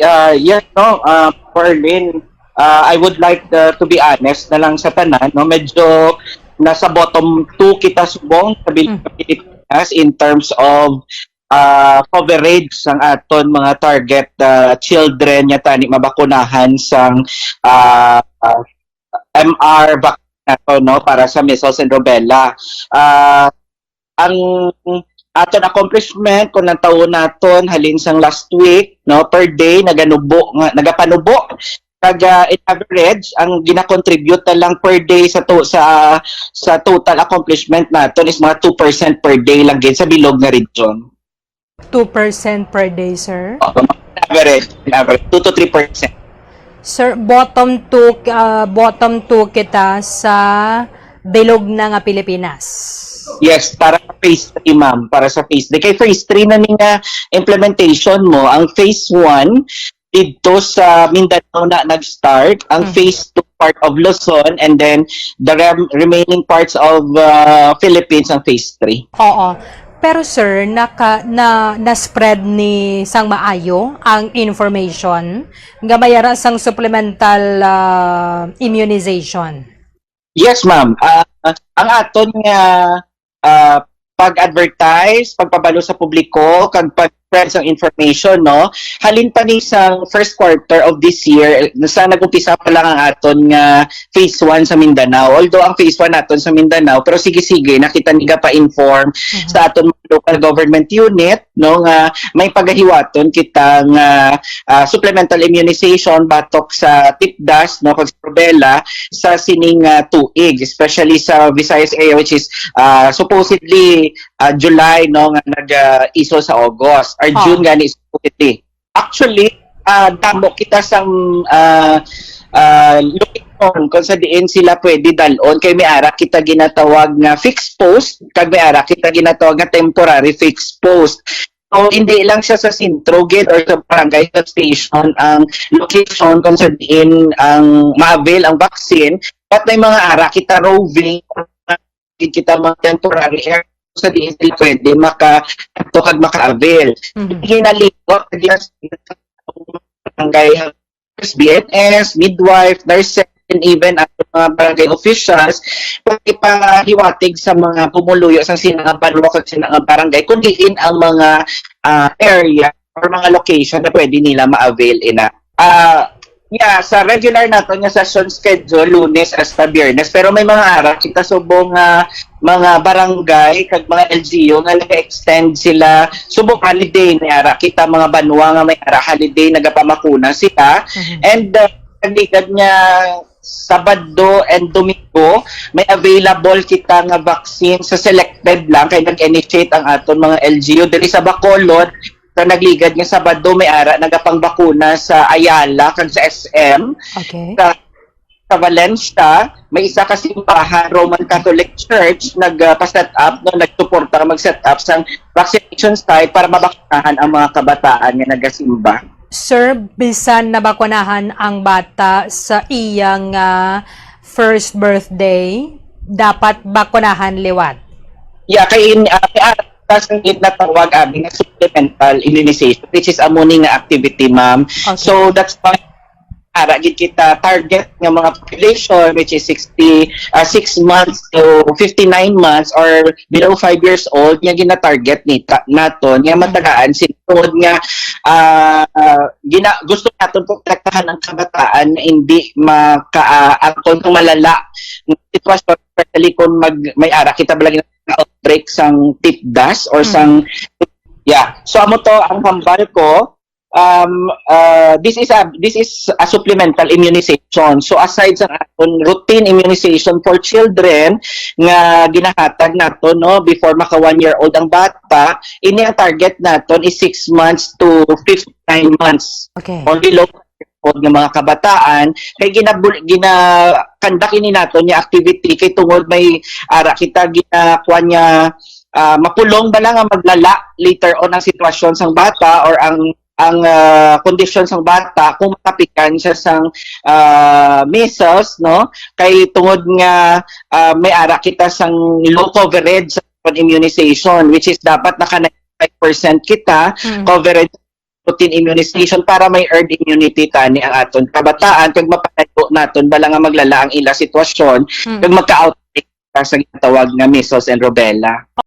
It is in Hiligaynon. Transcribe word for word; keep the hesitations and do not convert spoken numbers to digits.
Uh, yes, no, uh, Perlin, uh, I would like uh, to be honest na lang sa tanan, no? Medyo nasa bottom two kita subong sa Bil- Mm. Pilipinas in terms of uh, coverage sang aton mga target uh, children nga tani mabakunahan sang uh, uh, M R vaccine nato, no, para sa measles and rubella. Uh, ang aton accomplishment kung ang taon naton halin sang last week, no, per day naganubo nga nagapanubo, kag uh, in average ang gina-contribute na lang per day sa to, sa sa total accomplishment naton is mga two percent per day lang gid sa bilog nga region. Two percent per day, sir? On average, in average, two to three percent. Sir, bottom two, ah, bottom two kita sa bilog na nga Pilipinas. Yes, para sa phase three, ma'am. Para sa phase three. Kay phase three na ni nga implementation mo. Ang phase one, dito sa Mindanao na nag-start. Ang Mhm. Phase two, part of Luzon, and then the rem- remaining parts of uh, Philippines ang phase three. Oo. Pero sir, naka, na, na-spread ni sang maayo ang information nga may ara sang supplemental ah, immunization. Yes, ma'am. Ah, ang aton nga ah, pag-advertise, pagpabalo sa publiko, kag pag-spread sang information, no? Halin pa ni sa first quarter of this year, sa nag-umpisa pa lang ang aton nga phase one sa Mindanao. Although ang phase one naton sa Mindanao, pero sige-sige, nakita ni pa-inform Mhm. sa aton mga local government unit, no, nga may pagahiwaton kita nga ah, supplemental immunization batok sa tipdas, no, kag sa rubella sa sining ah, tuig, especially sa Visayas area, which is ah, supposedly ah, July, no, nga nag-iso sa August or Ah. June gani supposedly. Actually, ah, damo kita sang ah, ah, location kung sa diin sila pwede dalon, kay may ara kita ginatawag nga fixed post kag may ara kita ginatawag nga temporary fixed post. So, hindi lang siya sa sentro gid or sa barangay substation ang location kung sa diin ang ma-avail ang vaccine, but may mga ara kita roving, gid kita mga temporary area sa diin sila pwede maka-, ato kag maka-avail. Mhm. Ginaliwat sa barangay, B N S, midwife, nurses, and even ang mga barangay officials, pag ipahiwatig sa mga pumuluyo sa sila nga banwa kag sila nga barangay, kung diin ang mga ah, area or mga location na pwede nila ma-avail ina. Ah, yeah, sa regular naton nga session schedule, Lunes hasta Biyernes, pero may mga ara kita subong nga mga barangay kag mga L G U nga nag-extend sila subong holiday, may ara kita mga banwa nga may ara holiday nagapamakuna sila. Mhm. And uh, nagligad nga Sabado and Domingo, may available kita nga vaccine sa selected lang, kay nag-initiate ang aton mga L G U diri sa Bacolod. Sa nagligad nga Sabado, may ara nagapangbakuna sa Ayala kag sa S M. Okay. Sa, sa Valencia, may isa ka simbahan, Roman Catholic Church, nagpa-set up, no, nagsuporta, mag-set up sang vaccination site para mabakunahan ang mga kabataan nga nagasimba. Sir, bisan nabakunahan ang bata sa iyang ah, first birthday, dapat bakunahan liwat. Yeah, kay in, uh, kay ara kita sa gid natawag abi nga supplemental immunization, which is amo ni nga activity, ma'am. Okay. So that's why ara gid kita target nga mga population, which is sixty, uh, six months to fifty-nine months or below five years old, nga ginatarget nita naton nga matagaan sila tungod nga ah, ah, gina gusto naton protektahan ang kabataan na hindi makaangkon kung malala nga sitwasyon, especially kung mag may ara kita bala nga outbreak sang tipdas or Mm. sang, yeah. So amo to ang hambal ko. Um, uh, this is a this is a supplemental immunization. So aside sa aton routine immunization for children nga ginahatag nato, no, before maka one year old ang bata, ini ang target naton is six months to fifty-nine months Okay. or below nga mga kabataan, kay ginabul gina-conduct ini naton nga activity kay tungod may ara kita ginakuan nga ah, mapulong bala nga maglala later on ang sitwasyon sang bata or ang ang ah, kondisyon sang bata kung makapikan siya sang ah, measles, no? Kay tungod nga ah, may ara kita sang low coverage sa immunization, which is dapat naka ninety-five percent kita Mm. coverage routine immunization para may herd immunity tani ang aton kabataan, kag mapalayo naton bala nga maglala ang ila sitwasyon, Mm. kag magka-outbreak sa ginatawag nga measles and rubella.